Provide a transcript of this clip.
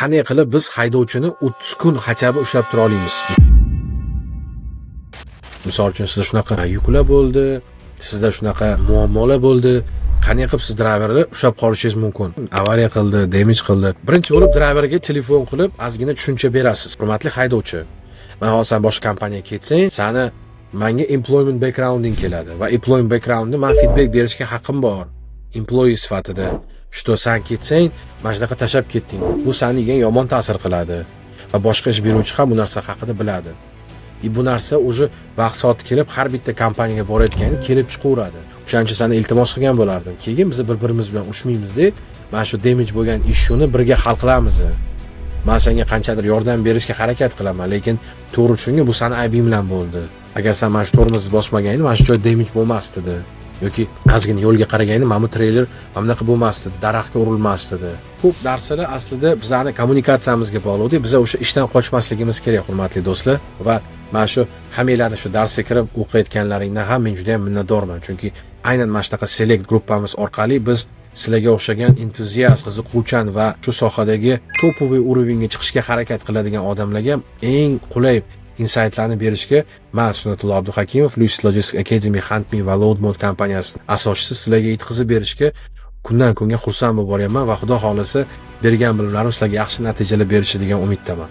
Qanday qilib biz haydovchini 30 kun хотя бы ushlab tura olamiz? Misol uchun, sizda shunaqa yuklar bo'ldi, sizda shunaqa muammolar bo'ldi. Qanday qilib siz driverni ushlab qolishingiz mumkin? Avariya qildi, damage qildi. Birinchi bo'lib driverga telefon qilib, ozgina tushuncha berasiz. Hurmatli haydovchi, man hozir san boshqa kompaniyaga ketsang, sani manga employment backgrounding keladi va employment backgroundni man feedback berishga haqqim bor employee sifatida, что san ketsang, mana shunaqa tashlab ketding, bu sani degan yomon ta'sir qiladi va boshqa ish beruvchi ham bu narsa haqida biladi. И bu narsa уже vaqt soati kelib har bitta kompaniyaga borayotganda kelib chiqaveradi. O'shaning uchun sani iltimos qilgan bo'lardim, keyin biz bir birimiz bilan urushmaymizda, mana shu damage bo'lgan issueni birga hal qilamiz. Man senga qanchadir yordam berishga harakat qilaman, lekin to'g'ri tushungin, bu sani aybing bilan bo'ldi. Agar san mana shu tormozni bosmaganingda, mana shu joy damage bo'lmasdi yoki ozgina yo'lga qaraganingda, mana bu treyler mana bunaqa bo'lmasdi, daraxtga urilmasdi. Ko'p narsalar aslida bizani kommunikatsiyamizga bog'liqda. Biza o'sha ishdan qochmasligimiz kerak, hurmatli do'stlar. Va mana shu hammanglarni shu darsga kirib o'qiyotganlaringdan ham men juda yam minnatdorman, chunki aynan mana shunaqa select gruppamiz orqali biz sizlarga o'xshagan entuziast, qiziquvchan va shu sohadagi топовый уровень ga chiqishga harakat qiladigan odamlarga eng qulay insaytlarni berishga man, Sunnatullo Abduhakimov, Lucid Logistics Academy, Huntme va Loadmode kompaniyasi asoschisi, sizlarga yetkazib berishga kundan kunga xursand bo'lib boryapman va Xudo xohlasa, bergan bilimlarim sizlarga yaxshi natijalar berishi degan umiddaman.